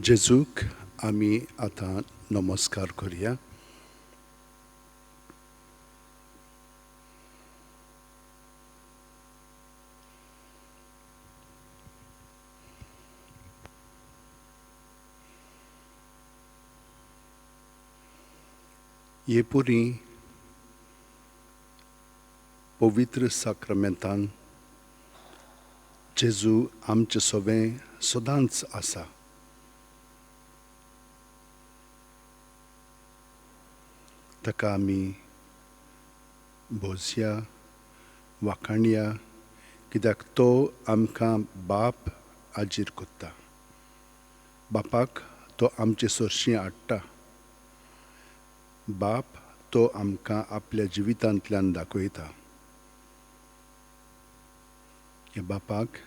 जेजूक आमी आतां नमस्कार करया. हे पुरी पवित्र साक्रामेंतान जेजू आमचे सवें सदांच आसा. ताका आमी भोजया, वाखाणया, कित्याक तो आमकां बाप आजीर कोत्ता. बापाक तो आमचे सरशीं हाडटा. बाप तो आमकां आपल्या जिवितांतल्यान दाखयता. ह्या बापाक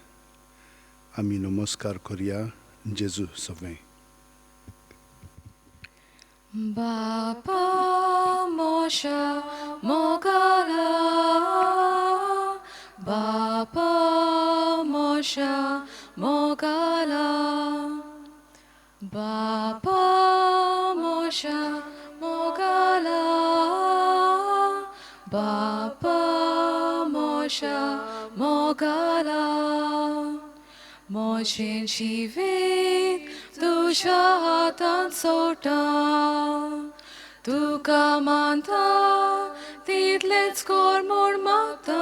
आमी नमस्कार करया जेजू सवें. बापा मोशा मोगाला, बापा मोशा मोगाला, बापा मोशा मोगाला, बापा मोशा मोगाला. म्हजें जिवीत तुज्या हातांत सोडटा, तुका मानता तितलेंच कर म्हूण मागता.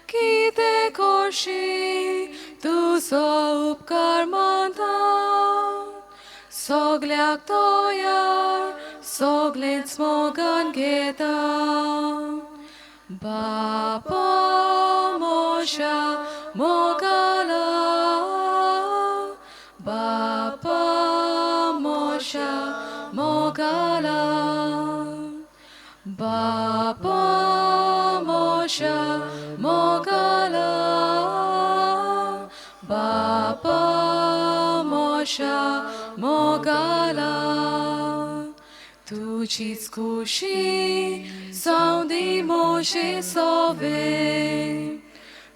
कितें करशी तुजो उपकार मानता, सगल्याक तयार सगलेंच मोगान घेता. बापा मोशा मोगाला, बापा मोशा मोगाला, बापा मोशा मोगाला, बापा मोशा मोगाला. तुजीच खुशी जावं दी म्हजे सवे,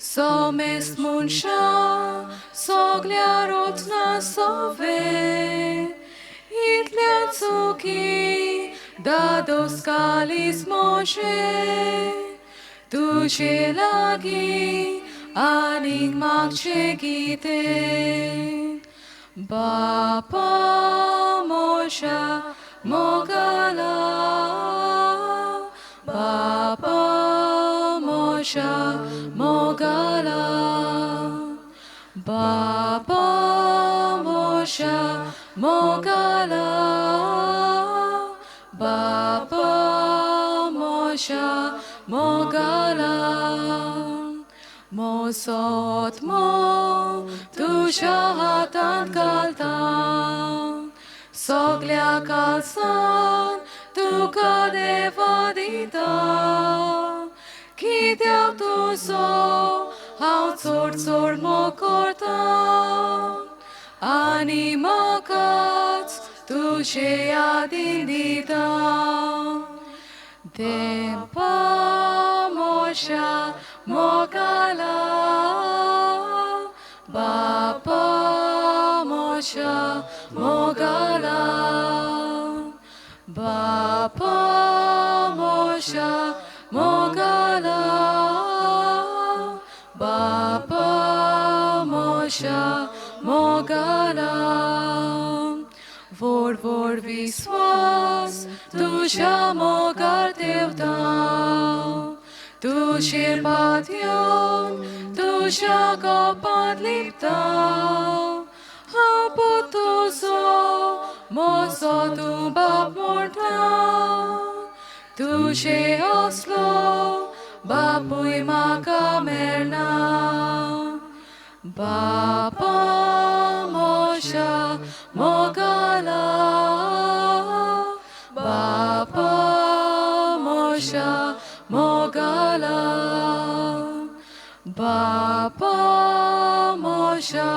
सोमेस्त मनशां सगल्या रत्नां सवे. इतल्या चुकी दादोस कालीस म्हजें, तुजे लागीं आनीक मागचें कितें. बापा मोशा मोगाला, बापा मोशा मोगाला, बापा मोशा मोगाला, बापा मोशा मोगाला. म्हजो आत्मो तुज्या हातांत घालता, सगल्या काळजान तुका देवा दिता. कित्याक तुजो हांव चड चड मोग करता, आनी म्हाकाच तुजे यादीन दिता. देवा मोशा मोगाला, बापा मोशा मोगाला, बापा मोशा मोगाला, बापा मोशा मोगाला. व्हड व्हड विस्वास तुज्या मोगार देवता, तुजेर पातयेवन तुज्या गोपांत लिपता. हांव पूत तुजो म्हजो तूं बाप म्हणटा, तुजे असलो बापूय म्हाका मेळना. बापा मोशा मोगाला, बापा मोशा मोगाला, बापा मोशा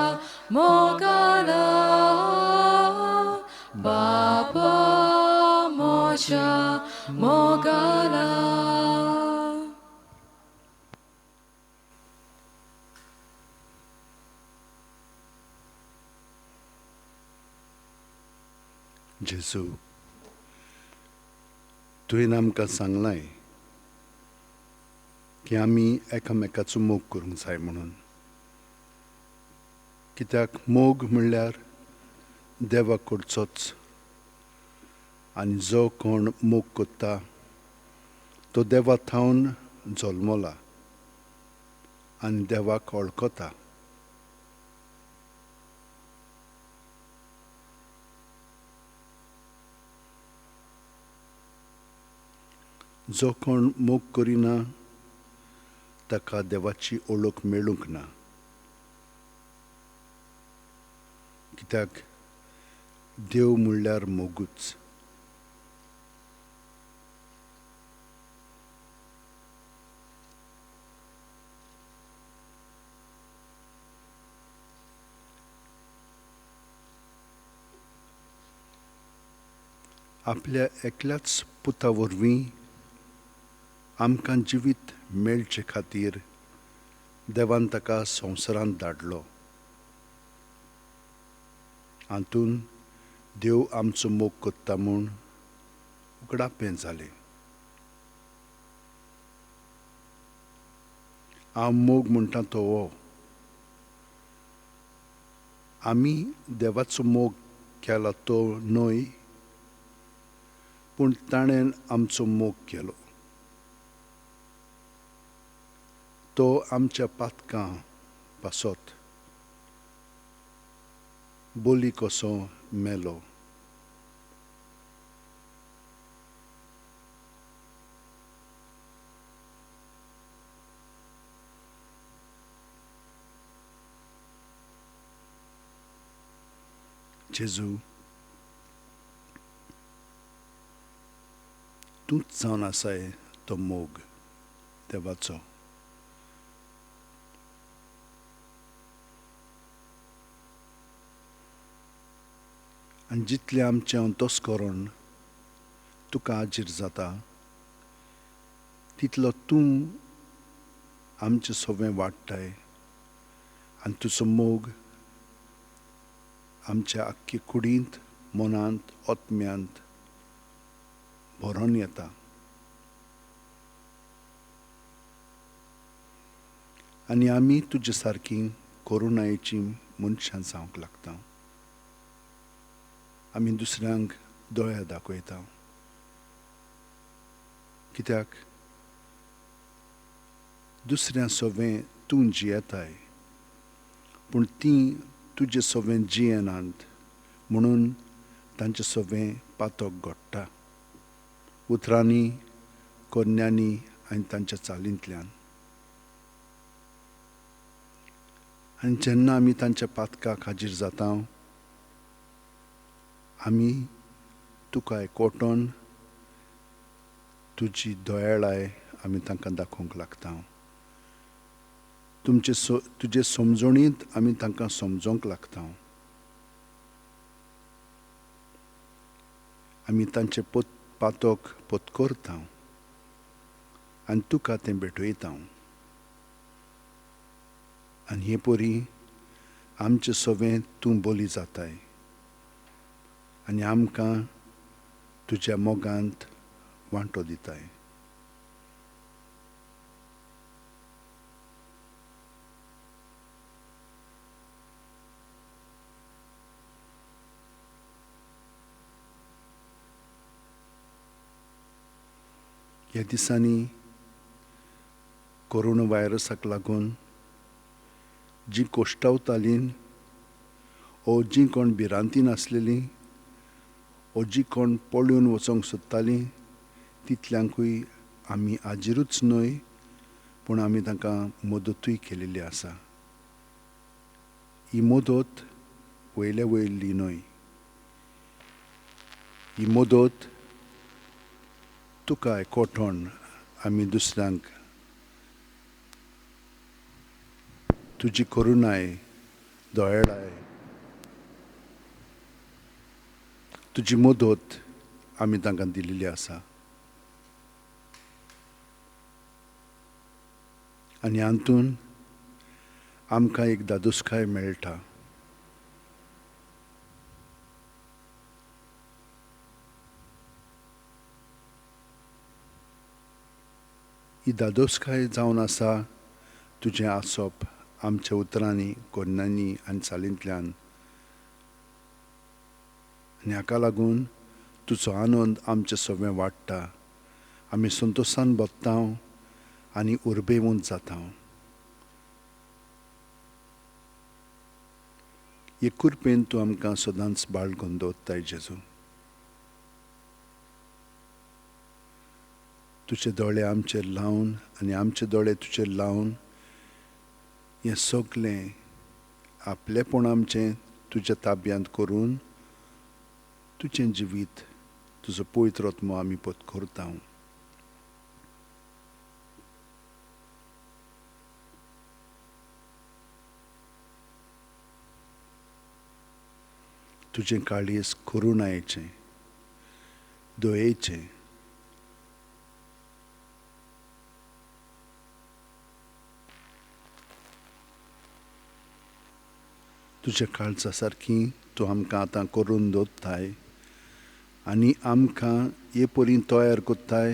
मोगाला, बापा मोशा मोगाला. जेजू, तुवें आमकां सांगलां की आमी एकामेकाचो मोग करूंक जाय म्हणून. कित्याक मोग म्हणल्यार देवा कडचोच, आनी जो कोण मोग करता तो देवा थावन जल्मला आनी देवाक वळखता. जो कोण मोग करिना ताका देवाची ओळख मेळूंक ना, कित्याक देव म्हणल्यार मोगूच. आपल्या एकल्याच पुता वरवीं आमकां जिवीत मेळचे खातीर देवान ताका संवसारांत धाडलो. हातून देव आमचो मोग करता म्हूण उगडापें जालें. हांव मोग म्हणटा तो हो, आमी देवाचो मोग केला तो न्हय, पूण ताणें आमचो मोग केलो. तो आमच्या पातकां पासत बोली कसो मेलो. जेजू, तूंच जावन आसाय तो मोग देवाचो. आनी जितलें आमचें अंतस्करण तुका हाजीर जाता तितलो तूं आमचें सगळें वाडटाय आनी तुजो मोग आमच्या आख्खे कुडींत, मनांत, आत्म्यांत भरोन येता. आनी आमी तुजे सारकी करुणायेची मनशां जावंक लागता. आमी दुसऱ्यांक दोळे दाखयता, कित्याक दुसऱ्यां सवें तूं जियेताय, पूण तीं तुजे सवें जियेनात म्हणून तांचे सवें पातक घडटा उतरांनी, कोन्यांनी आनी तांच्या चालींतल्यान. आनी जेन्ना आमी तांच्या पातकाक हाजीर जाता, आमी तुका एकवटून तुजी दयाळाय आमी तांकां दाखोवंक लागता. तुमचे तुजे समजणींत आमी तांकां समजोवंक लागता. आमी तांचे पातक पत्करता आनी तुका तें भेटयता. आनी हे परी आमचे सवें तूं बोली जाताय आनी आमकां तुज्या मोगांत वांटो दिताय. ह्या दिसांनी कोरोना व्हायरसाक लागून जीं कोश्टावतालीं ओ जीं कोण भिरांतीन आसलेलीं ओ जी कोण पळोवन वचोंक सोदतालीं तितल्यांकूय आमी हाजीरूच न्हय, पूण आमी तांकां मदतूय केलेली आसा. ही मदत वयले वयली न्हय, ही मदत तुका एकवटून आमी दुसऱ्यांक तुजी करुणाय, दयाळाय, तुजी मदत आमी तांकां दिल्ली आसा. आनी हातून आमकां एक दादोसकाय मेळटा. ही धादोसकाय जावन आसा तुजें आसप आमच्या उतरांनी, कोन्नांनी आनी चालींतल्यान, आनी हाका लागून तुजो आनंद आमचे सगळें वाडटा. आमी संतोशान बगता आनी उर्बेवंत जाता. हे कृपेन तूं आमकां सदांच बाळगून दवरताय जेजू. तुजे दोळे आमचेर लावन आनी आमचे दोळे तुजेर लावन हें सगळें आपलेपण आमचें तुज्या ताब्यांत करून तुजें जिवीत, तुजो पवित्र आत्मो आमी पत्करता. तुजें काळीज करुणायेचें, दयेचें, तुज्या काळजा सारकी तूं आमकां आतां करून दवरताय आनी आमकां हे परी तयार करताय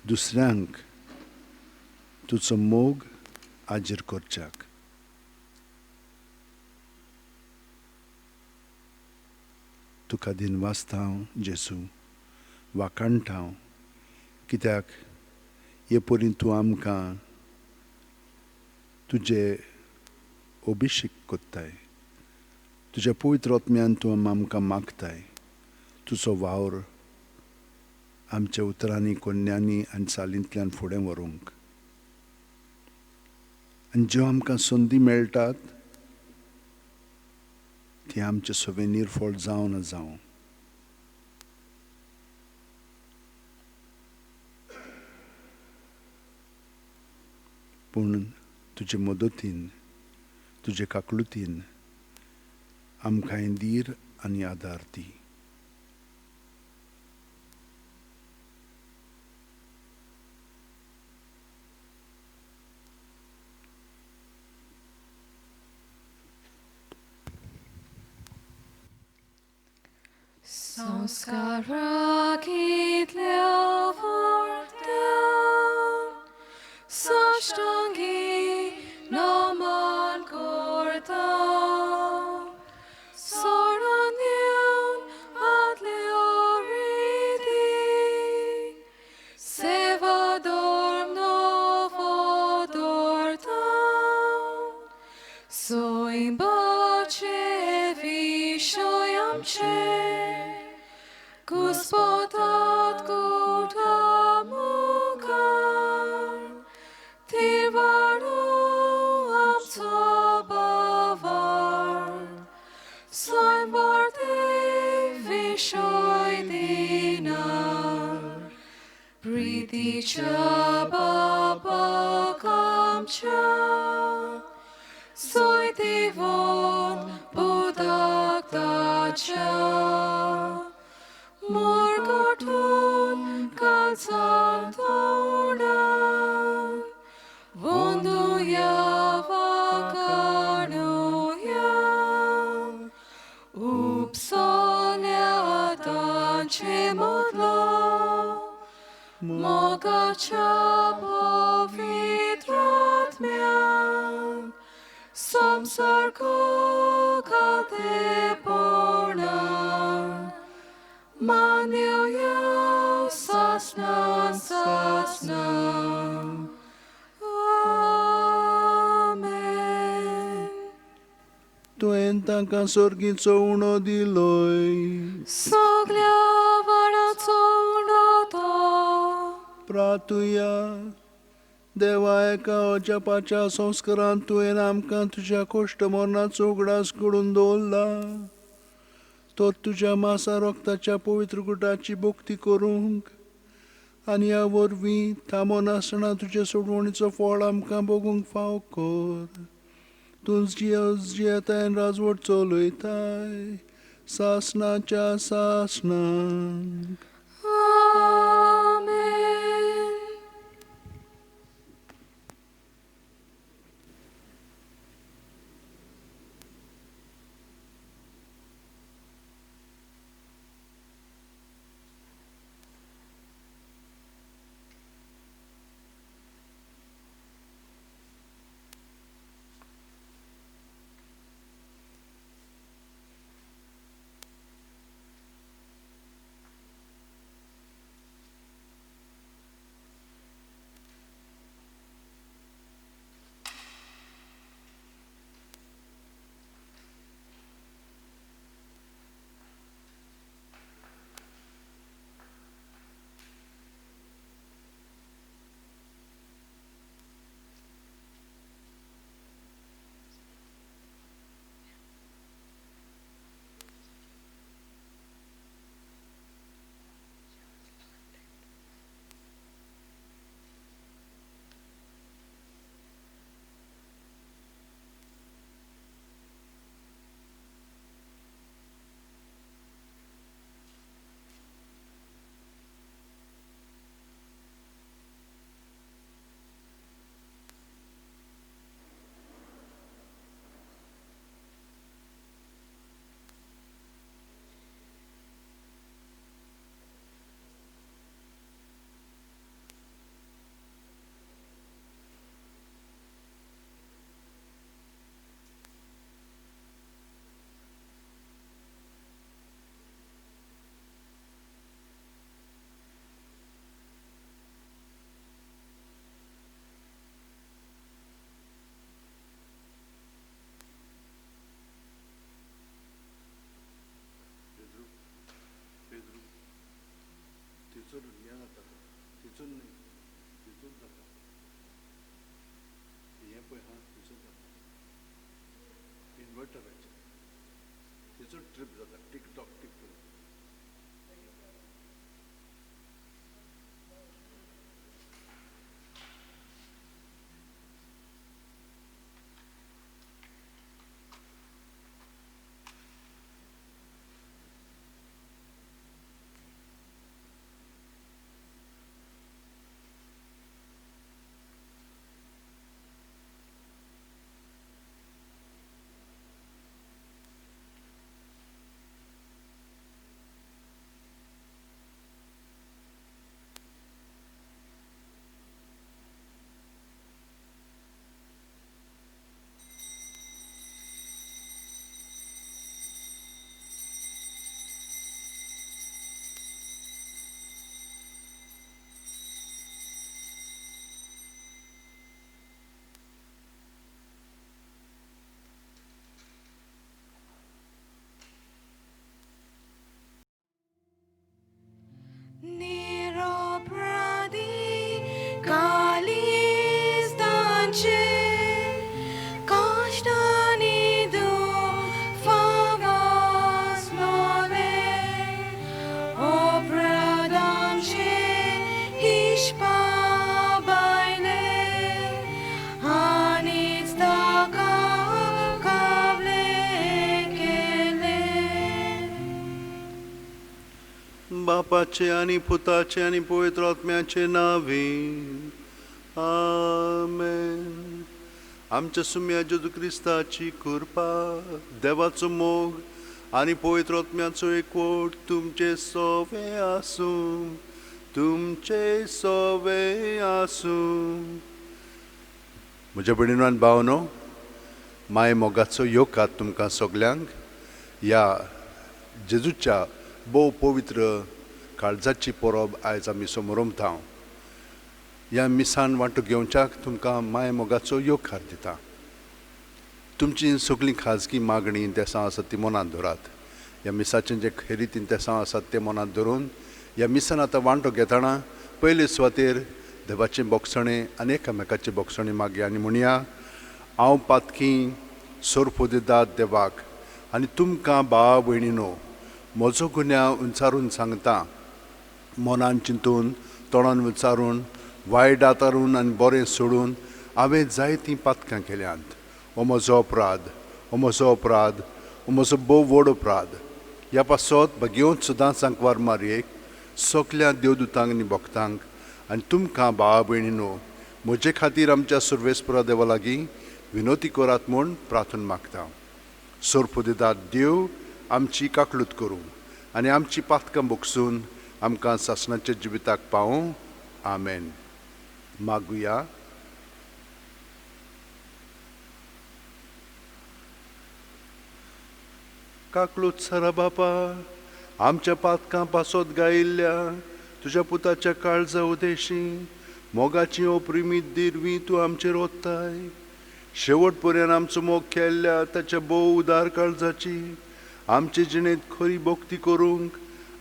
दुसऱ्यांक तुजो मोग हाजीर करच्याक. तुका दिनवासता हांव जेजू, वाखाणटा हांव, कित्याक हे परी तूं आमकां तुजे अभिशेक करताय. तुज्या पवित्र आत्म्यान तूं आमकां मागताय तुजो वावर आमच्या उतरांनी, कोन्यांनी आनी चालींतल्यान फुडें व्हरूंक. आनी ज्यो आमकां संदी मेळटात ती आमचें सगळें निर्फळ जावं ना जावं. पूण तुजे मदतीन, तुजे काकळुतीन आमकां धीर आनी आदार दी. संस्कारा घेतल्या वाड्यान साष्टांगी नमन करता. सोडून दिवन आदल्यो रिती, सेवा धर्म नवो दवरता. सैमाचे विशय आमचे घुस्पतात कुटा मुखार, थिरवाडो आमचो बावार. सैम विशय दिनार, प्रितीच्या बापाक आमच्या सोयतिवोन पुताक ताच्या. मोरगोटून कालसान तोंडान वंदुया वाखाणुया. उपसल्या तांचे मदलो मोगाच्या पवित्र आत्म्यान संवसार खातेपणान मानूया सासना सासना. आमेन. तुवें तांकां सर्गीचो उणो दिलोय, सगळ्या वाडाचो उणो तो. प्रातुया देवा, एका अजापाच्या संस्कारान तुवें आमकां तुज्या कोश्ट मरणाचो उगडास घडून दवरला. तर तुज्या मासा रक्ताच्या पवित्र गुटाची भक्ती करूंक आनी ह्या वरवीं थांबो नासतना तुजे सोडवणीचो फळ आमकां भोगूंक फाव कर. तूं जियेताय राजवट चलयताय सासनाच्या सासनाक. आमेन. तेचो ट्रीप जाता टिकटॉक टिकटॉक. बापाचे आनी पुताचे आनी पवित्र आत्म्याचे नांवे आमेन. आमच्या सुम्या जेजू क्रिस्ताची कृपा, देवाचो मोग आनी पवित्र आत्म्याचो एकवट तुमचे सोवे आसूं, तुमचे सोवे आसूं. म्हज्या भयणीन भावनो, माय मोगाचो योगात तुमकां सगल्यांक ह्या जेजूच्या भोव पवित्र काळजाची परब आयज आमी समोरमता. ह्या मिसान वांटो घेवच्याक तुमकां माय मोगाचो योगकार दिता. तुमची सगळीं खाजगी मागणी देसां आसात ती मनांत धरात. ह्या मिसाचें जे खेरीत देसां आसात तें मनांत धरून ह्या मिसान आतां वांटो घेतना पयले सुवातेर देवाचें बोगसणें आनी एकामेकाचें बोगसणें मागया आनी म्हणया, हांव पातकी सोरपोदेदाद देवाक आनी तुमकां भाव भयणीनो म्हजो गुन्यांव उंचारून सांगता. मनान चिंतून, तोंडान विचारून, वायट आतारून आनी बरें सोडून हांवें जायतीं पातकां केल्यांत. हो म्हजो अपराध, हो म्हजो अपराध, हो म्हजो भोव व्हड अपराध. ह्या पासत भगेवन सदांच सांकवार मारयेक, सगल्या देवदूतांक आनी भक्तांक आनी तुमकां भावा भयणीनो म्हजे खातीर आमच्या सर्वेस्परा देवा लागीं विनोती करात म्हूण प्रार्थना मागता. सोरपोदेदाद देव आमची काकलूत करूं आनी आमची पातकां बोगसून आमकां सासणाच्या जिविताक पावूं. आमेन. मागुया. काकलूत सरा बापा, आमच्या पातकां पासत गायिल्ल्या तुज्या पुताच्या काळजा उदेशी मोगाची ओप्रिमीत दिरवी तूं आमचेर ओत्ताय. शेवट पर्यंत आमचो मोग केल्ल्या ताच्या भोव उदार काळजाची आमचे जिणेंत खरी भक्ती करूंक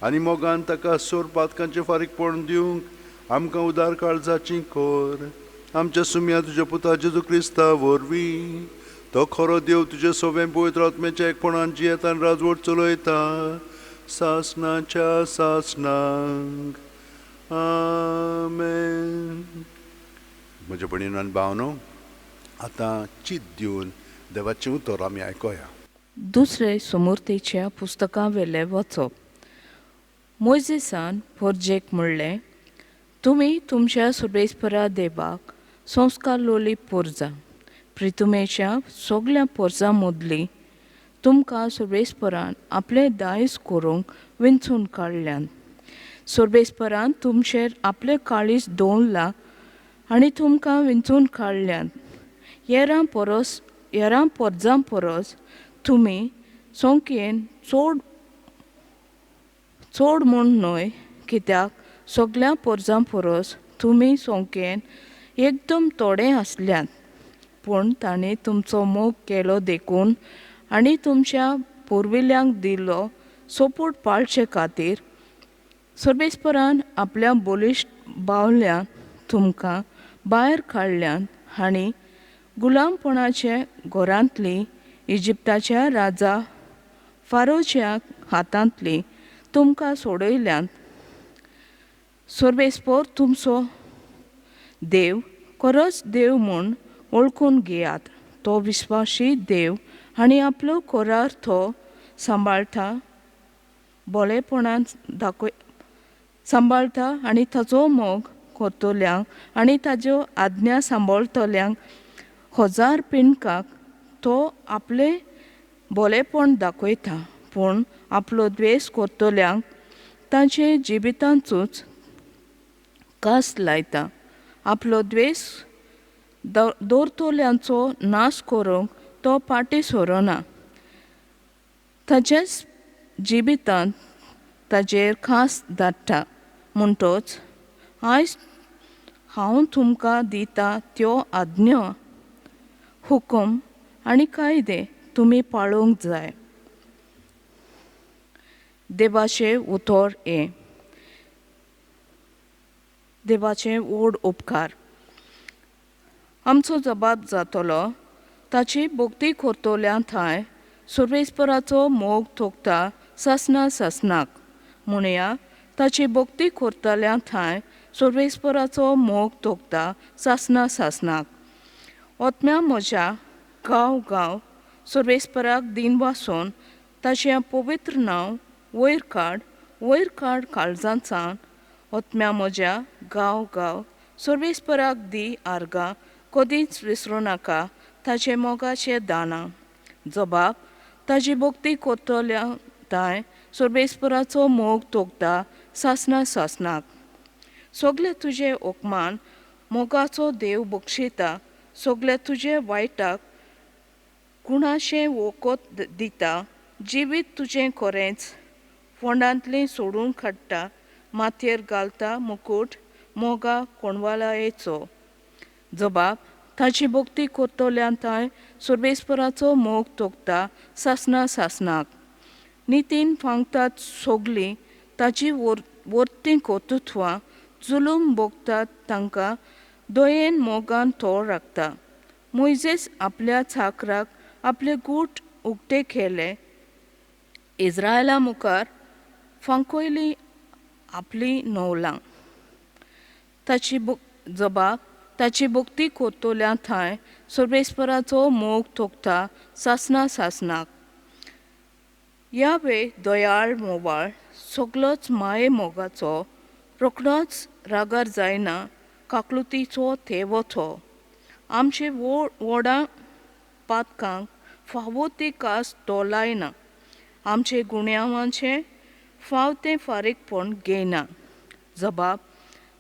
आनी मोगान ताका सोर पातकांचें फारीकपण दिवंक आमकां उदार काळजाची कर. आमच्या सुम्या तुज्या पुता जेजू क्रिस्ता वरवीं तो खरो देव तुजे सोवें पवित्र आत्म्याच्या एकपणान जियेता आनी राजवट चलयता सासणाच्या सासणाक. आमेन. म्हज्या भयणीन आनी भावनो, आतां चीत दिवन देवाचें उतर आमी आयकोया. दुसरे सुमूर्तेच्या पुस्तकां वेलें वचप. मोयजेसान पोरजेक म्हणलें, तुमी तुमच्या सुर्वेस्परा देवाक संस्कार लोली पोरजा प्रितुमेच्या सगल्या पोरजां मदली तुमकां सुर्वेस्परान आपलें दायज करूंक विंचून काडल्यान. सुर्वेस्परान तुमचेर आपलें काळीज दवरलां आनी तुमकां विंचून काडल्यान. येरां परस येरां पोरजां परस तुमी संख्येन चड चड म्हूण न्हय, कित्याक सगल्या पोरजां परस तुमी संख्येन एकदम थोडे आसल्यात. पूण तांणी तुमचो मोग केलो देखून आनी तुमच्या पुर्विल्ल्यांक दिल्लो सोपूट पाळचे खातीर सर्वेस्परान आपल्या बळिश्ट बावल्यान तुमकां भायर काडल्यात आनी गुलामपणाचे घरांतली इजिप्ताच्या राजा फारोच्या हातांतली तुमकां सोडयल्यांत. सर्वेस्पर तुमचो देव खरोच देव म्हूण वळखून घेयात. तो विस्वाशी देव आनी आपलो करार तो सांबाळटा, बोलेपणान दाखय सांबाळटा आनी ताचो मोग करतल्यांक आनी ताज्यो आज्ञा सांबाळटल्यांक हजार पिंडकाक तो आपलें बोलेपण दाखयता. पूण आपलो द्वेश करतल्यांक तांचे जिवितांतूच कास लायता. आपलो द्वेश दवरतल्यांचो नाश करूंक तो फाटीं सरना. ताच्याच जिवितांत ताजेर खास धाडटा. म्हणटच आयज हांव तुमकां दिता त्यो आज्ञा, हुकूम आनी कायदे तुमी पाळूंक जाय. देवाचें उतर हें. देवाचे व्हड उपकार. आमचो जबाब जातलो ताची भक्ती करतल्या थंय सर्वेस्पराचो मोग थोकता सासना सासनाक. म्हणया, ताची भक्ती करतल्या थंय सर्वेस्पराचो मोग तोखता सासना सासनाक. ओतम्या म्हज्या गांव गांव सर्वेस्पराक दिन वासून ताचें पवित्र नांव वयर काड, वयर काड काळजांत. ओतम्या म्हज्या गांव गांव सर्वेस्पराक दी आर्गां, कदींच विसरूं नाका ताचे मोगाचे दानां. जबाब ताची भक्ती करतल्या थंय सर्वेस्पराचो मोग तोखता सासना सासनाक. सगळे तुजे उपमान मोगाचो देव बक्षिता. सगळे तुजे वायटाक गुणाशें वखद दिता. जिवीत तुजें खरेंच फोंडांतलें सोडून काडटा. मातयेर घालता मुकूट मोगा कोणवालायेचो. जबाब ताची भक्ती करतल्या थंय सर्वेस्पराचो मोग तोखता सासना सासनाक. नितीन फांगतात सगलीं ताची वर्तीं कर्तृत्वां. जुलूम भोगतात तांकां दयेन मोगान तो राखता. मोयजेस आपल्या चाकराक आपले गूट उक्ते केले. इस्रायला मुखार फांकयली आपली नवलां. ताची जबाब ताची भक्ती करतल्या थंय सर्वेस्पराचो मोग तोखता सासना सासनाक. ह्या वे दयाळ मोवाळ सगलोच माये मोगाचो, रोखडोच रागार जायना, काकलुतीचो थेवो तो. आमचे व्हडा पातकांक फावो ती कास तो लायना. आमचे गुन्यांवांचें फाव तें फारीकपण घेयना. जबाब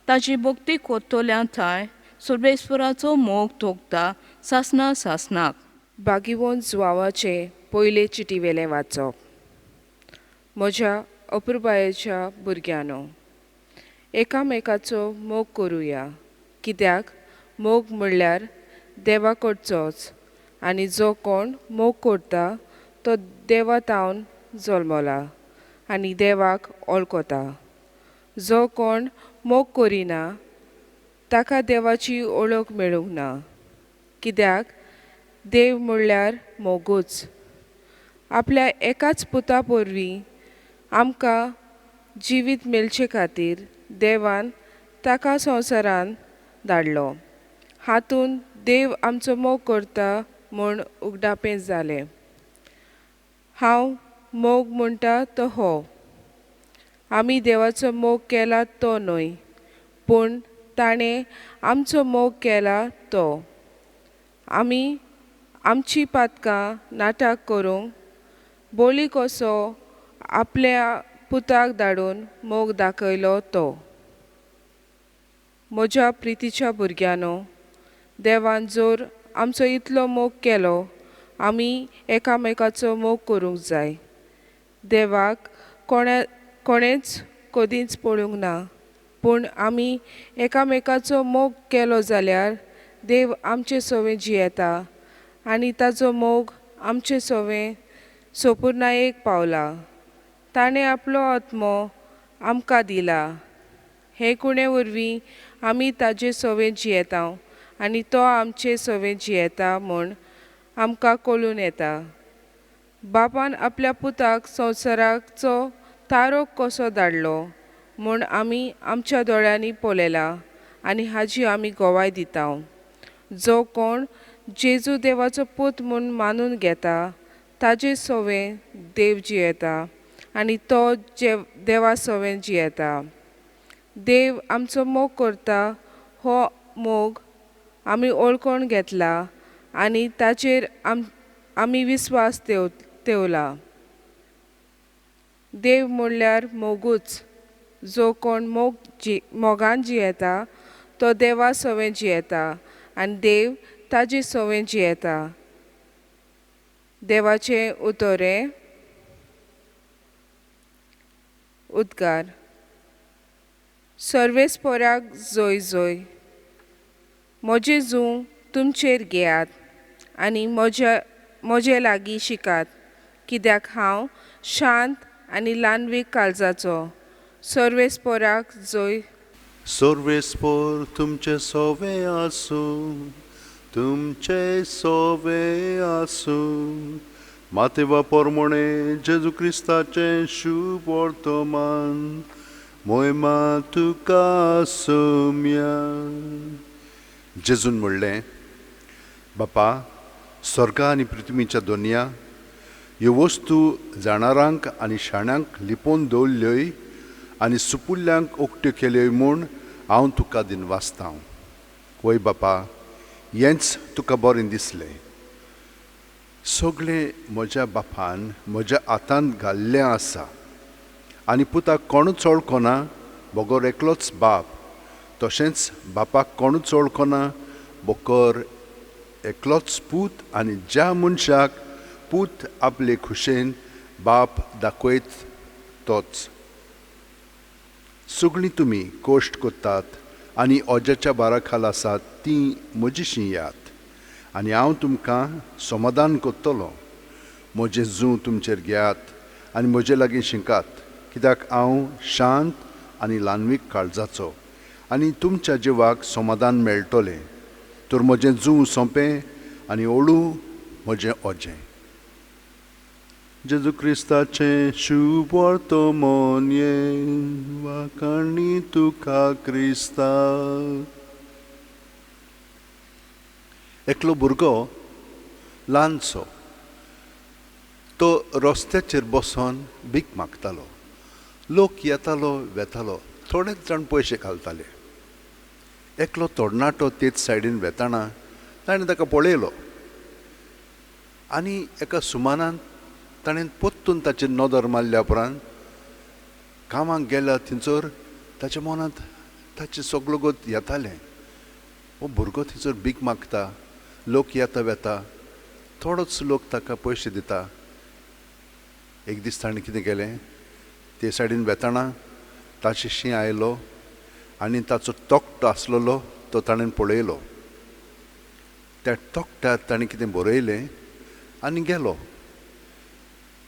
ताची भक्ती करतल्या थंय सर्वेस्पराचो मोग तोखता सासना सासनाक. बागिवोन जुवांवाचे पयले चिटीवेलें वाचप. म्हज्या अपुरबायेच्या भुरग्यांनो, एकामेकाचो मोग करुया, कित्याक मोग म्हणल्यार देवा कडचोच आनी जो कोण मोग करता तो देवा थावन जल्मला आनी देवाक वळखता. जो कोण मोग करिना ताका देवाची वळख मेळूंक ना, कित्याक देव म्हणल्यार मोगूच. आपल्या एकाच पुता वरवीं आमकां जिवीत मेळचे खातीर देवान ताका संवसारान धाडलो. हातूंत देव आमचो मोग करता म्हूण उगडापें जालें. हांव मोग म्हणटा तो हो, आमी देवाचो मोग केला तो न्हय, पूण ताणें आमचो मोग केला तो. आमी आमची पातकां नाटक करूंक बोली कसो आपल्या पुताक धाडून मोग दाखयलो तो. म्हज्या प्रितीच्या भुरग्यांनो, देवान जर आमचो इतलो मोग केलो, आमी एकामेकाचो मोग करूंक जाय. देवाक कोणेच कदींच पळोवंक ना, पूण आमी एकामेकाचो मोग केलो जाल्यार देव आमचे सवें जियेता आनी ताचो मोग आमचे सवें सोपुर्णायेक पावला. ताणें आपलो आत्मो आमकां दिला. हे कुणे वरवीं आमी ताजे सवें जियेता आनी तो आमचे सवें जियेता म्हूण आमकां कळून येता. बापान आपल्या पुताक संवसाराचो तारोक कसो धाडलो म्हूण आमी आमच्या दोळ्यांनी पळयला आनी हाजी आमी गवाय दिता. जो कोण जेजू देवाचो पूत म्हूण मानून घेता ताजे सवें देव जियेता आनी तो देवा सवें जियेता. देव आमचो मोग करता हो मोग आमी वळखून घेतला आनी ताचेर आमी विस्वास ठेवला. देव म्हणल्यार मोगूच. जो कोण मोग मोगान जियेता तो देवा सवें जियेता आनी देव ताजे सवें जियेता. देवाचें उतरें. उद्गार. सर्वेस्पोराक जोय जोय. म्हजें जूं तुमचेर घेयात आनी म्हजे लागीं शिकात, कित्याक हांव शांत आनी ल्हानवीक काळजाचो. सर्वेस्पोराक जोय. सर्वेस्पोर तुमचे सोवे आसूं, तुमचे सोवे आसूं. मातेवा पोरमोणे जेजू क्रिस्ताचें शुभ वर्तमान. मोयमा तुका सोम्या. जेजून म्हणलें, बापा, स्वर्गा आनी पृथ्वीच्या दोनया ह्यो वस्तू जाणारांक आनी शाण्यांक लिपोवन दवरल्योय आनी सुपुल्ल्यांक उक्त्यो केल्योय म्हूण हांव तुका दिनवासता. वय बापा, हेंच तुका बरें दिसलें. सगळें म्हज्या बापान म्हज्या हातांत घाल्लें आसा आनी पुताक कोणूच वळखना बगर एकलोच बाप, तशेंच बापाक कोणूच वळखना बगर एकलोच पूत आनी ज्या मनशाक पूत आपले खुशेन बाप दाखयत तोच. सगळीं तुमी कश्ट करतात आनी अजाच्या बारा खाल आसात तीं म्हजीशीं यात आनी हांव तुमकां समाधान करतलो. म्हजें जूं तुमचेर घेयात आनी म्हजे लागीं शिकात, कित्याक हांव शांत आनी ल्हानवीक काळजाचो आनी तुमच्या जिवाक समाधान मेळटलें. तर म्हजें जूं सोंपें आनी ओळू म्हजें अजें. जेजू क्रिस्ताचें शुभ वर्तमान वाखाणी तुका क्रिस्ता. एकलो भुरगो ल्हानसो तो रस्त्याचेर बसोन भीक मागतालो. लोक येतालो वेतालो, थोडेच जाण पयशे घालताले. एकलो तरणाटो तेच सायडीन वेताना ताणें ताका पळयलो आनी एका सुमानान ताणें परतून ताचेर नदर मारल्या उपरांत कामाक गेल्या थंयसर ताच्या मनांत ताचें सगळो गोत येतालें. हो भुरगो थंयसर भीक मागता, लोक येता वेता, थोडोच लोक ताका पयशे दिता. एक दीस ताणें कितें केलें, ते सायडीन वेताना ताचे शी आयलो आनी ताचो तकटो आसलेलो तो ताणें पळयलो. त्या तकट्यार ताणें कितें बरयलें आनी गेलो.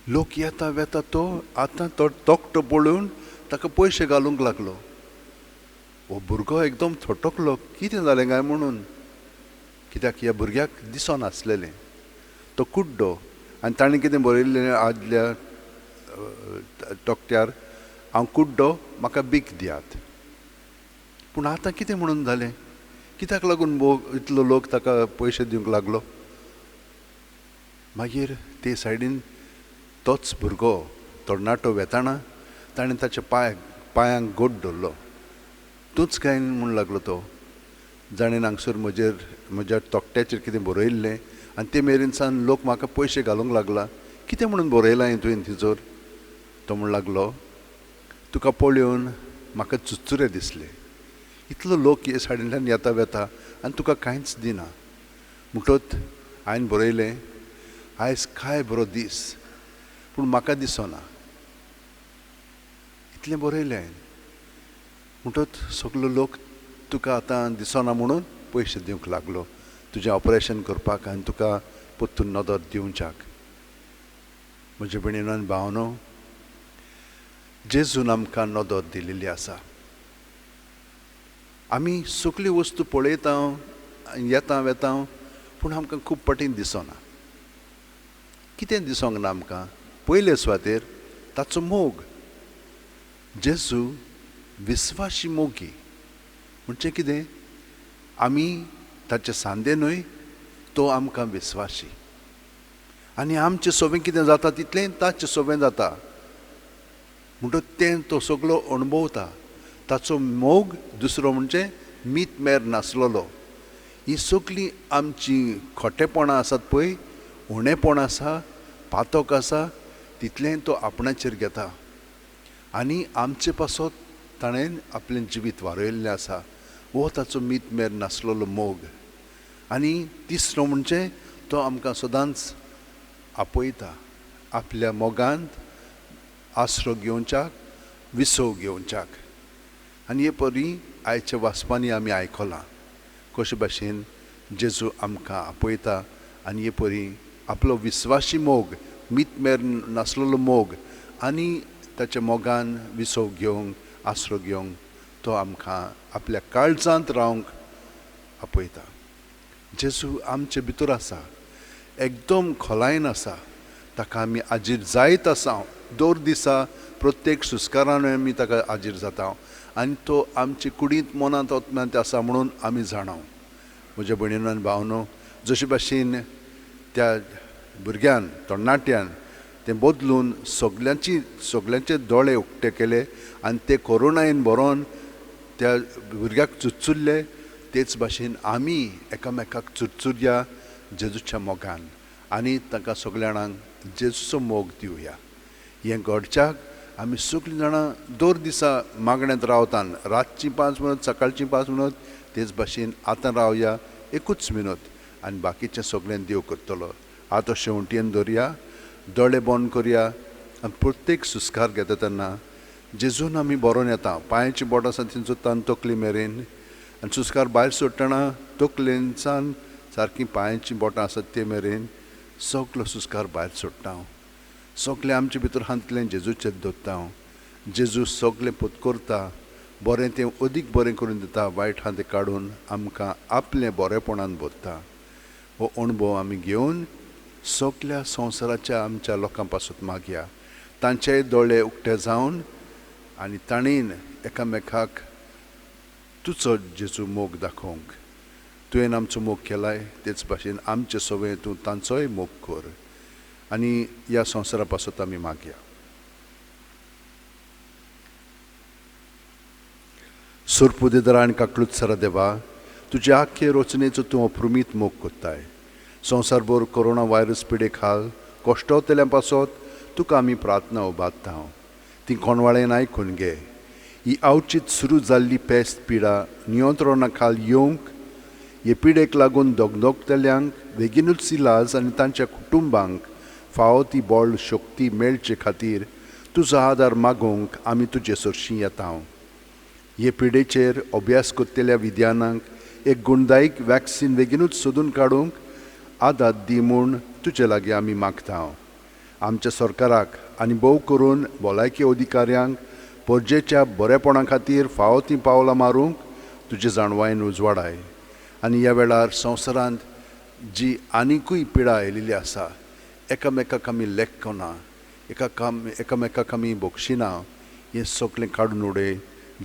लोक येता वेता तो आतां तो तकटो पळोवन ताका पयशे घालूंक लागलो. हो भुरगो एकदम थटकलो, कितें जालें काय म्हणून, कित्याक ह्या भुरग्याक दिसनासलेलें. तो कुड्डो आनी ताणें कितें बरयल्लें आदल्या तकट्यार, हांव कुड्डो, म्हाका भीक दियात. पूण आतां कितें म्हणून जालें, कित्याक लागून इतलो लोक ताका पयशे दिवंक लागलो. मागीर ते सायडीन तोच भुरगो तरणाटो वेताना ताणें ताच्या पांयांक गोट धरलो. तूंच काय म्हूण लागलो तो, जाणें हांगसर म्हजेर म्हज्या तकट्याचेर कितें बरयल्लें आनी ते मेरेन सान लोक म्हाका पयशे घालूंक लागला, कितें म्हणून बरयलां हें तुवें थंयसर. तो म्हूण लागलो, तुका पळोवन म्हाका चुरचुरे दिसले, इतलो लोक हे सायडींतल्यान येता वेता आनी तुका कांयच दिना. म्हणटत हांवें बरयलें, आयज काय बरो दीस, पूण म्हाका दिसना. इतलें बरयलें हांवें. म्हणटत सगलो लोक तुका आतां दिसना म्हणून पयशे दिवंक लागलो तुजें ऑपरेशन करपाक आनी तुका परतून नदर दिवच्याक. म्हजे भयणीनो आनी भावनो, जेजून आमकां नदर दिलेली आसा. आमी सगल्यो वस्तू पळयता, येता वेता, पूण आमकां खूब पटीन दिसना. कितें दिसोंक ना आमकां? पयले सुवातेर ताचो मोग. जेजू विस्वाशी मोगी म्हणजे कितें? आमी ताचे सांदे न्हय, तो आमकां विस्वाशी आनी आमचें सोबें कितें जाता तितलें ताचें सोबें जाता. म्हणटकच तें तो सगलो अणभवता. ताचो मोग दुसरो म्हणजे मीत मेर नासलेलो. ही सगळीं आमची खोटेपणां आसात पळय, उणेपण आसा, पातक आसा, तितलें तो आपणाचेर घेता आनी आमचे पासत ताणें आपलें जिवीत वारयल्लें आसा. हो ताचो मीत मेर नासलेलो मोग. आनी तिसरो म्हणजे तो आमकां सदांच आपयता आपल्या मोगांत आसरो घेवच्याक, विसव घेवच्याक. आनी हे परी आयच्या वाचपांनी आमी आयकलां कशे भाशेन जेजू आमकां आपयता आनी हे परी आपलो विस्वाशी मोग, मीत मेर नासलेलो मोग आनी ताच्या मोगान विसव घेवंक, आसरो घेवंक तो आमकां आपल्या काळजांत रावंक आपयता. जेजू आमचे भितर आसा, एकदम खोलायेन आसा. ताका आमी आजीर जायत आसा. दर दिसा प्रत्येक सुस्कारान आमी ताका आजीर जाता आनी तो आमचे कुडींत, मनांत, आत्म्यांत आसा म्हणून आमी जाणा. म्हज्या भयणीनो आनी भावनो, जशे भाशेन त्या भुरग्यान, तरणाट्यान तें बदलून सगल्यांचे दोळे उक्ते केले आनी ते कोरोनायेन भरोन त्या भुरग्याक चुरचुरले, तेच भाशेन आमी एकामेकाक चुरचुरया जेजूच्या मोगान आनी तांकां सगल्या जाणांक जेजूचो मोग दिवया. हें घडच्याक आमी सगळीं जाणां दर दिसा मागण्यांत रावतान, रातचीं 5 मिनट, सकाळचीं 5 मिनट, तेच भाशेन आतां रावया एकूच मिनट आनी बाकीचें सगळें देव करतलो. आतां शेंवटयेन धरया, दोळे बंद करया आनी प्रत्येक सुस्कार घेता तेन्ना जेजून आमी बरोवन येता. पांयाची बोट आसा थंयचो तान तकली मेरेन आनी सुस्कार भायर सोडटना तकलेनसान सारकी पांयाची बोटां आसात ते मेरेन सगलो सुस्कार भायर सोडटा हांव. सगलें आमचे भितर हांतलें जेजूचेर दवरता हांव. जेजू सगलें पोत करता, बरें तें अदीक बरें करून दिता, वायट आहा तें काडून आमकां आपलें बरेपणान भरता. हो अणभव आमी घेवन सगल्या संवसाराच्या आमच्या लोकां पासून मागया, तांचेय दोळे उक्ते जावन आनी ताणेन एकामेकाक तुजो जेजू मोग दाखोवंक. तुवें आमचो मोग केलाय तेच भाशेन आमचे सवय तूं तांचोय मोग कर आनी ह्या संवसारा पासत आमी मागया. सोरपुदेदरा आनी काकलुत्सरा देवा, तुज्या आख्खे रचनेचो तूं अप्रुमीत मोग करताय. संवसारभर कोरोना व्हायरस पिडे खाल कश्टवतल्या पासत तुका आमी प्रार्थना उबारता. ती कोणवाळेन आयकून घे. ही आवचीत सुरू जाल्ली पेस्त पिडा नियंत्रणा खाल येवंक, हे पिडेक लागून दगदगतल्यांक बेगीनूच इलाज आनी तांच्या कुटुंबांक फावो ती बळ शक्ती मेळचे खातीर तुजो आदार मागूंक आमी तुजे सरशीं येता. हे पिडेचेर अभ्यास करतल्या विद्यानांक एक गुणदायक वॅक्सीन बेगीनूच सोदून काडूंक आदार दी म्हूण तुजे लागीं आमी मागता. आमच्या सरकाराक आनी भोव करून भलायकी अधिकाऱ्यांक परजेच्या बरेपणा खातीर फावो तीं पावलां मारूंक तुजे जाणवायेन उजवाडाय. आनी ह्या वेळार संवसारांत जी आनिकूय पिडा आयिल्ली आसा, एकामेकाक आमी लेखना, एकामेकाक आमी बक्षिना, हें सगळें काडून उडय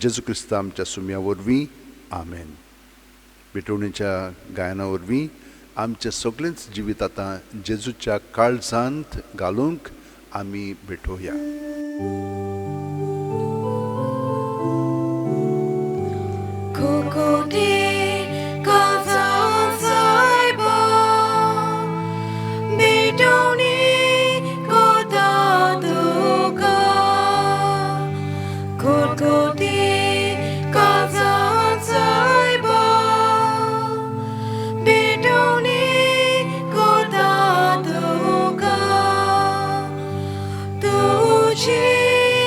जेजू क्रिस्ता आमच्या सुम्या वरवीं. आमेन. भेटवणीच्या गायना वरवीं आमचें सगळेंच जिवीत आतां जेजूच्या काळजांत घालूंक आमी भेटोवया. तुझी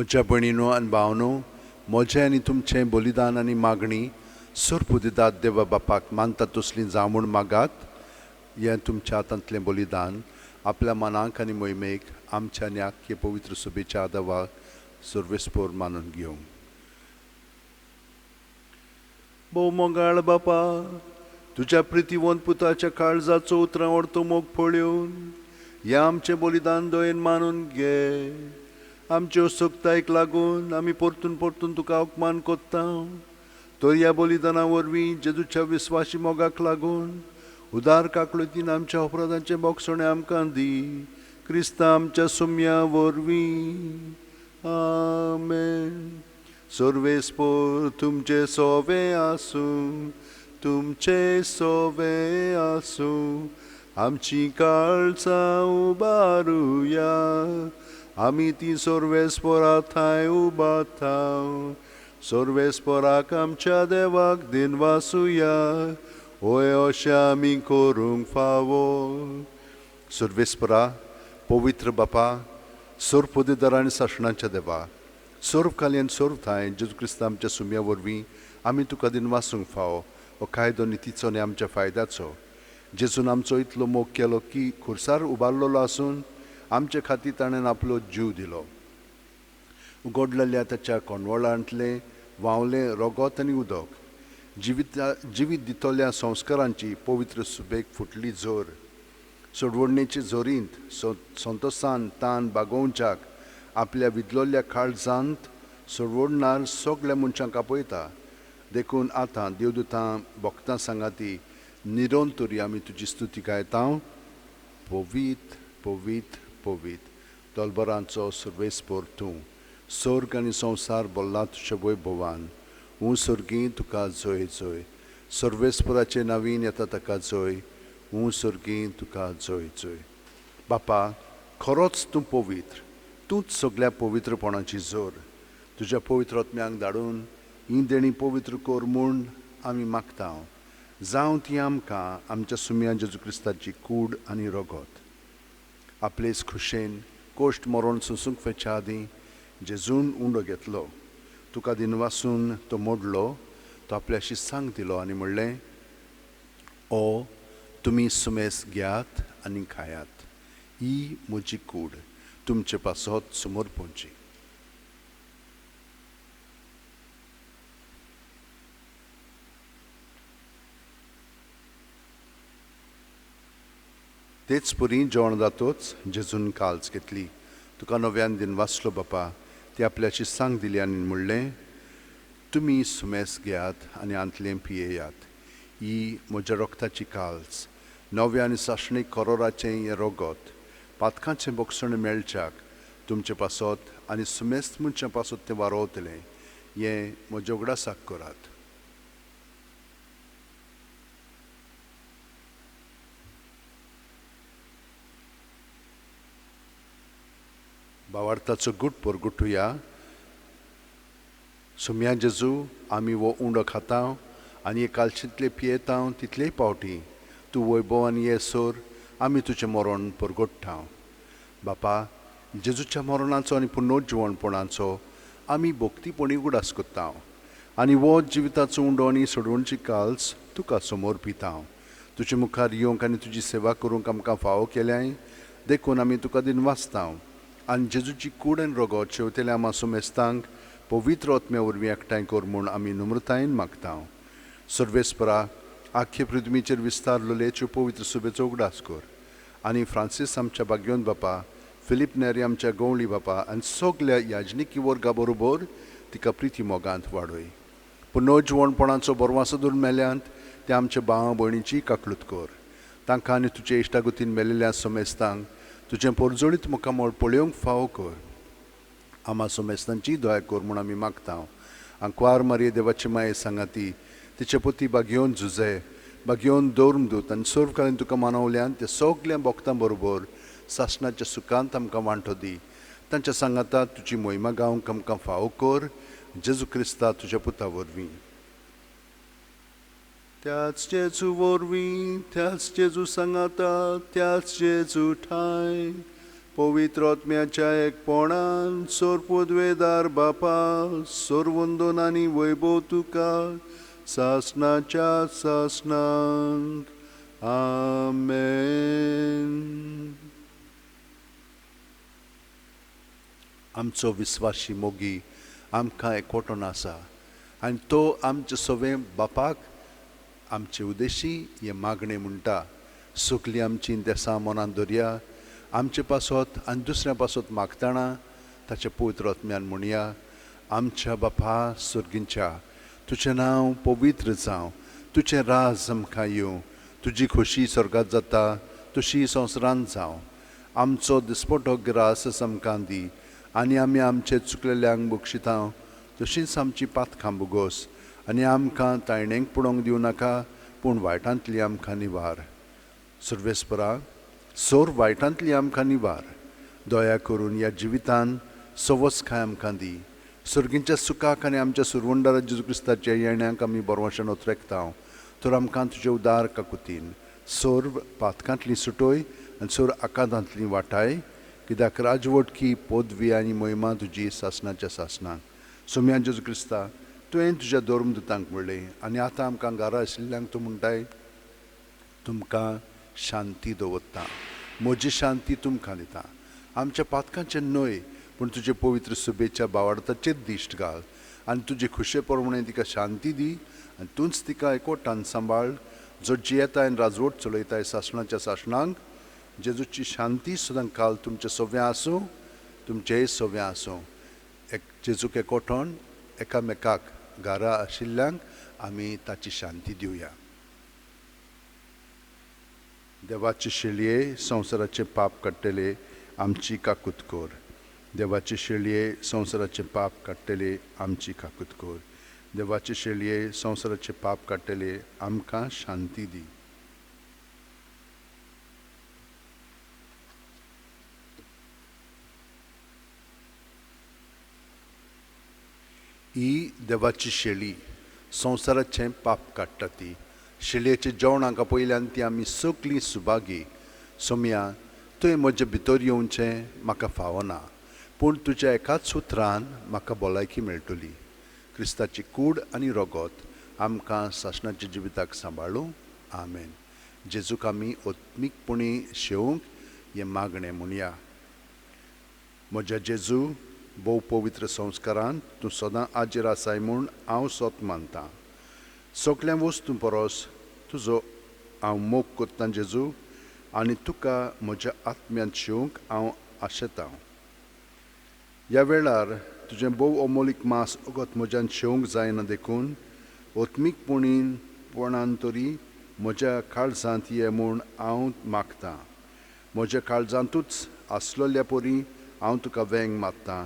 म्हज्या भयणीनो आनी भावनो, म्हजें आनी तुमचें बलिदान आनी मागणी सर्वपुदिदात देवा बापाक मानता तसलीं जावं म्हूण मागात. हें तुमच्या हातांतलें बलिदान आपल्या मनाक आनी मोहिमेक आमच्या आनी आख्खे पवित्र सभेच्या आदावाक सर्वेस्पोर मानून घेवं. भोव मोगाळ बापा, तुज्या प्रितीवंत पुताच्या काळजाचो उतरां व्हरतो मोग पळोवन हें आमचें बलिदान दयेन मानून घे. आमचे असक्तायेक लागून आमी परतून परतून तुका अपमान कोत्ता, तर ह्या बलिदाना वरवीं जेजूच्या विस्वासी मोगाक लागून उदार काकळुतीन आमच्या अपराधांचें बोगसणें आमकां दी. क्रिस्ता आमच्या सुम्या वरवीं, आमेन. सर्वेस्पोर तुमचे सोवे आसूं, तुमचे सोवे आसूं. आमची काळजां उबारुया, आमी ती सर्वेस्पोरा थांय उबारता. सर्वेस्पोराक आमच्या देवाक दिनवासुया, होय अशें आमी करूंक फावो. सर्वेस्परा, पवित्र बापा, सर्व पदवीधर आनी सासणाच्या देवा, सर्व कालयन सर्व थांय जेजू क्रिस्ता आमच्या सुम्या वरवीं आमी तुका दिनवासूंक फावो. हो कायदो नितीचो आनी आमच्या फायद्याचो. जेजून आमचो इतलो मोग केलो की खुर्सार उबारलेलो आसून आमचे खातीर ताणें आपलो जीव दिलो. उगडलेल्या ताच्या कोंडवळांतलें व्हांवलें रगत आनी उदक जिवीत दितल्या संस्कारांची पवित्र सुबेक फुटली जोर. सोडवणेचे जोरींत संतोसान तान बागोवच्याक आपल्या विदलोल्या काळजांत सोडवणणार सगळ्या मनशांक आपयता. देखून आतां देवदूतां भक्तां सांगाती निरोन तरी आमी तुजी स्तुती गायता. पवीत पवीत पवीत दलबरांचो सर्वेस्पोर तूं, स्वर्ग आनी संवसार भरला तुज्या वैभवान. ऊं सर्गी तुका जय जय, सर्वेस्पराचे नवीन येता ताका जय. ऊं सर्गी तुका जय जय. बापा, खरोच तूं पवित्र, तूंच सगळ्या पवित्रपणाची जोर. तुज्या पवित्र आत्म्यांक धाडून ही देणी पवित्र कर म्हूण आमी मागता. जावं ती आमकां आमच्या सुम्या जेजू क्रिस्ताची कूड आनी रगत. आपलेच खुशेन कोश्ट मरण सोंसूंक वेच्या आदीं जेजून उंडो घेतलो, तुका दिनवासून तो मोडलो, तो आपल्याशी सांग दिलो आनी म्हणलें, ओ तुमी सुमेस घेयात आनी खायात, ही म्हजी कूड तुमचे पासत समर्पणची. तेच परी जेवण जातोच जेजून काल्स घेतली, तुका नव्यान दिनवासलो बापा, ती आपल्याशी सांग दिली आनी म्हणलें, तुमी सुमेस घेयात आनी आंतलें पियेयात, ही म्हज्या रक्ताची काल्स, नव्या आनी सासणीक करोराचें हें रगत, पातकांचें बोगसण मेळच्याक तुमचे पासत आनी सुमेस्त मनशां पासत तें वारोवतलें, हें म्हज्या उगडासाक करात. भावार्थाचो गुट परगुटुया. सुम्या जेजू, आमी हो उंडो खाता आनी हे कालशींतले पियेता तितलेय पावटी तूं वैभव आनी ये सोर आमी तुजें मरण परगट्टा. बापा, जेजूच्या मरणाचो आनी पुनर्जिवणपणाचो आमी भक्तीपणी उगडास करता आनी हो जिविताचो उंडो आनी सोडवणची काल्स तुका समोर पिता. तुजे मुखार येवंक आनी तुजी सेवा करूंक आमकां फावो केल्याय देखून आमी तुका दिनवासता आनी जेजूची कूड आनी रगत शेवतेल्या आमा सुमेस्तांक पवित्र आत्म्या वरवीं एकठांय कर म्हूण आमी नम्रतायेन मागता. सर्वेस्परा, आख्खे पृथ्वीचेर विस्तारलेल्यो पवित्र सुबेचो उगडास कर आनी फ्रांसीस आमच्या भाग्योन बापा, फिलीप नेरी आमच्या गवळी बापा आनी सगल्या याजनिकी वर्गा बरोबर तिका प्रिती मोगांत वाडय. पुनर्जिवणपणाचो बरवासो धरून मेल्यांत ते आमच्या भाव भयणीची काकलूत कर. तांकां आनी तुजे इश्टागतीन मेलेल्या समेस्तांक तुजें पोरजोळीत मुखामळ पळोवंक फावो कर. आमा सोमेस्तांची दया कर म्हूण आमी मागता. आंकवार मारये देवाची माये सांगाती तिचे पती बागयोवन झुजे बागयोवन दौर्मदूत आनी सर्वकालीन तुका मानवल्यान ते सगल्या भक्तां बरोबर सासणाच्या सुखांत आमकां वांटो दी. तांच्या सांगाता तुजी मोहिमा गावंक आमकां फावो कर. जेजू क्रिस्ता तुज्या पुता वरवीं. त्याच जेजू वरवीं, त्याच जेजू सांगाता, त्याच जेजू ठांय पवित्र आत्म्याच्या एकपणान सोरपुदवेदार बापा सोरवंदन आनी वैभव तुका सासणाच्या सासणांक. आमेन. आमचो विस्वाशी मोगी आमकां एकवटून आसा आनी तो आमचे सवे बापाक आमचे उद्देशी हें मागणें म्हणटा. सगलीं आमची देसां मनांत दरया, आमचे पासत आनी दुसऱ्या पासत मागतना ताच्या पवित्र आत्म्यान म्हणया. आमच्या बापा सर्गींच्या, तुजें नांव पवित्र जावं, तुजें राज आमकां येवं, तुजी खोशी स्वर्गात जाता तशी संवसारांत जावं. आमचो दिसपटो ग्रास आमकां दी आनी आमी आमचे चुकलेल्यांक बक्षिता तशींच आमची पातकां भोगोस आनी आमकां तायणेक पडोवंक दिवं नाका, पूण वायटांतली आमकां निवार. सर्वेस्परा, सोर वायटांतली आमकां निवार. दया करून ह्या जिवितान सवसकाय आमकां दी. सर्गींच्या सुखाक आनी आमच्या सुरवंडारा जेजू क्रिस्ताच्या येण्याक आमी बरवाशान ओतरेकता. तर आमकां तुजे उदार काकुतीन सर्व पातकांतली सुटोय आनी सर्व आकांतांतली वाटाय, कित्याक राजवटकी पदवी आनी महिमा तुजी सासणाच्या सासणाक. सोम्या जेजू क्रिस्ता, तुवें तुज्या धर्मदुतांक म्हणलें आनी आतां आमकां घरा आशिल्ल्यांक तूं म्हणटाय, तुमकां शांती दवरता, म्हजी शांती तुमकां दिता. आमच्या पातकांचें न्हय पूण तुजे पवित्र सुबेच्या बावार्थाचेर दिश्ट घाल आनी तुजे खुशे प्रमाणे तिका शांती दी आनी तूंच तिका एकवटान सांबाळ, जो जियेताय आनी राजवट चलयताय सासणाच्या सासणांक. जेजूची शांती सदां काल तुमचें सव्यां आसूं, तुमचेंय सव्यां आसूं. एक जेजूक एकवटोन एकामेकाक घरा आशिल्ल्यांक आमी ताची शांती दिवया. देवाचे शेळये संवसाराचें पाप काडटले आमची काकूत कर. देवाचे शेळये संवसाराचें पाप काडटले आमची काकूत कर. देवाचे शेळये संवसाराचें पाप काडटले आमकां शांती दी. ही देवाची शेळी संवसाराचें पाप काडटा. ती शेळयेच्या जेवणाक पयल्यान ती आमी सगळीं सुभागी. सोम्या, तुवें म्हजे भितर येवचें म्हाका फावना, पूण तुज्या एकाच उतरान म्हाका भलायकी मेळटली. क्रिस्ताची कूड आनी रगत आमकां सासणाच्या जिविताक सांबाळूं. आमेन. जेजूक आमी आत्मीकपणी शेवंक हें मागणें म्हणया. म्हज्या जेजू, भोव पवित्र संस्कारान तूं सदां आजेर आसाय म्हूण हांव सत मानतां. सगळ्या वस्तूं परस तुजो हांव मोग करतां जेजू, आनी तुका म्हज्या आत्म्यांत शेवंक हांव आशेतां. ह्या वेळार तुजें भोव अमोलीक मास अगत म्हज्यान शेवंक जायना, देखून आत्मीकपणान तरी म्हज्या काळजांत ये म्हूण हांव मागतां. म्हज्या काळजांतूच आसलोल्या परी हांव तुका वेंग मारतां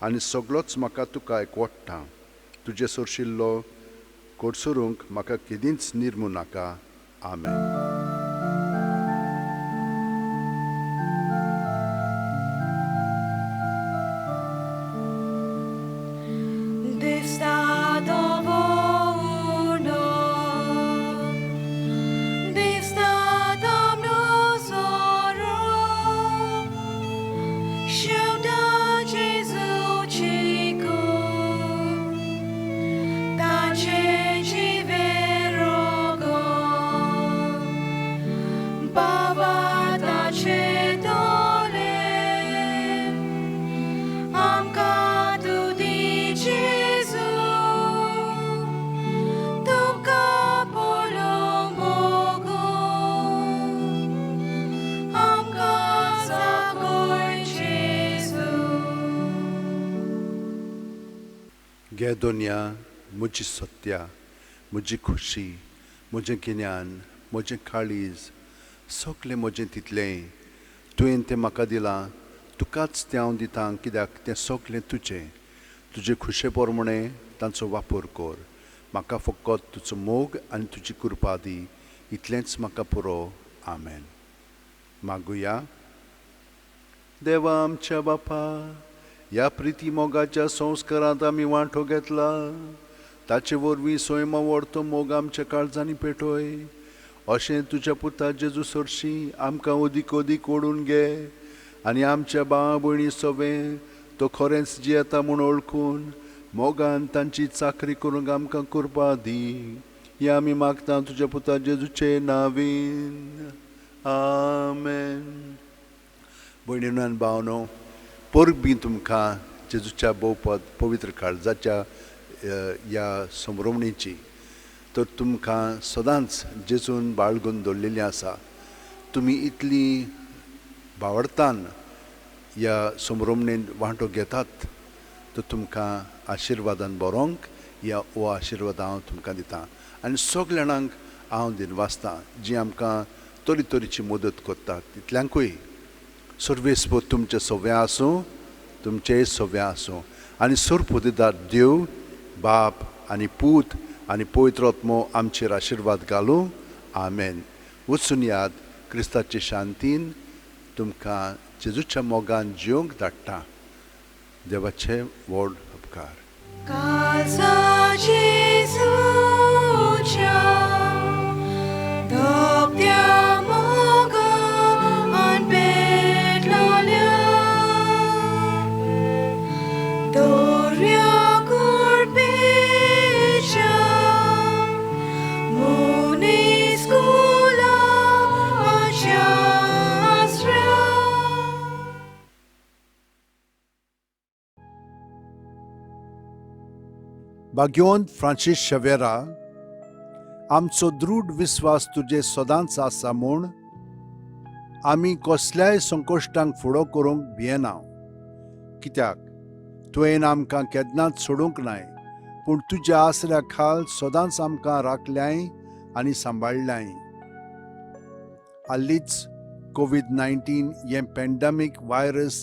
आनी सगळोच म्हाका तुका एकवटता. तुजें सरशिल्लो कोडसरूंक म्हाका केदींच निर्मू नाका. आमेन. गे दोनया, म्हजी सत्या, म्हजी खुशी, म्हजें गिन्यान, म्हजें काळीज, सगळें म्हजें तितलें तुवें तें म्हाका दिलां, तुकाच तें हांव दितां, कित्याक तें सगळें तुजें. तुजे खुशे प्रमाणे तांचो वापर कर. म्हाका फकत तुजो मोग आनी तुजी कृपा दी, इतलेंच म्हाका पुरो. आमेन. मागुया. देवा आमच्या बापा, ह्या प्रिती मोगाच्या संस्कारांत आमी वांटो घेतला, ताचे वरवीं सैमा व्हरतो मोग आमच्या काळजांनी पेटय. अशें तुज्या पुता जेजू सरशी आमकां अदीक अदीक ओडून घे आनी आमच्या भाव भयणी सोवें तो खरेंच जियेता म्हूण वळखून मोगान तांची चाकरी करूंक आमकां कृपा दी. हें आमी मागता तुज्या पुता जेजूचे नांवीन. आमेन. भयणीनो आनी भावनो, परबीं तुमकां जेजूच्या भोवपद पवित्र काळजाच्या ह्या समरोमणेची. तर तुमकां सदांच जेजून बाळगून दवरलेली आसा. तुमी इतली बावडतान ह्या समरोमणेन वांटो घेतात तर तुमकां आशिर्वादान बरोवंक ह्या हो आशिर्वाद हांव तुमकां दितां. आनी सगल्या जाणांक हांव दिनवासतां जीं आमकां तरी तरेची मदत करतात तितल्यांकूय. सर्वेस्पोद तुमचें सव्वें आसूं, तुमचेंय सव्वें आसूं. आनी सरपोदेदार देव बाप आनी पूत आनी पवित्र आत्मो आमचेर आशिर्वाद घालूं. आमेन. वचून याद क्रिस्ताचे शांतीन तुमकां जेजूच्या मोगान जिवंक धाडटा. देवाचे व्हड उपकार. काळजा जेजूच्या धोपत्या मोगान पेटलोल्या दर्या कुडपेच्या मनीस कुलाच्या आसऱ्या. भाग्यवंत फ्रांसीस शवेरा, आमचो दृढ विस्वास तुजे सदांच आसा म्हूण आमी कसल्याय संकश्टांक फुडो करूंक भियेना. कित्याक तुवें आमकां केन्नाच सोडूंक नाय, पूण तुज्या आसऱ्या खाल सदांच आमकां राखल्याय आनी सांबाळ्ळ्याय. हालींच कोवीड-19 हें पॅन्डेमीक व्हायरस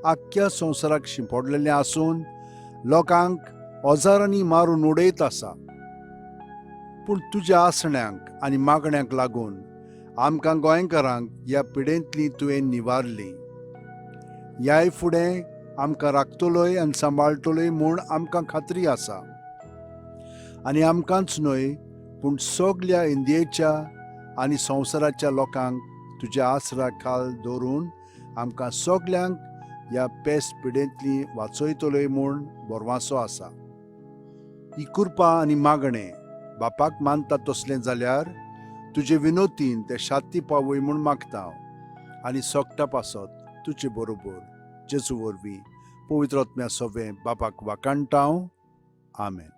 आख्ख्या संवसाराक शिंपडलेलें आसून लोकांक हजारांनी मारून उडयत आसा. पूण तुज्या आसण्यांक आनी मागण्यांक लागून आमकां गोंयकारांक ह्या पिडेंतली तुवें निवारली. ह्याय फुडें आमकां राखतलोय आनी सांबाळटलोय म्हूण आमकां खात्री आसा. आनी आमकांच न्हय पूण सगल्या इंडियेच्या आनी संवसाराच्या लोकांक तुज्या आसरा खाल दवरून आमकां सगल्यांक ह्या पेस पिडेंतली वाचयतलोय म्हूण भरवासो आसा. ही कृपा आनी मागणें बापाक मानता तसलें जाल्यार तुजे विनोतीन ते शांती पावय म्हूण मागता हांव. आनी सोगटा पासत तुजे बरोबर जेजू वरवीं पवित्र आत्म्या सोवें बापाक वाकाणटा हांव. आमेन.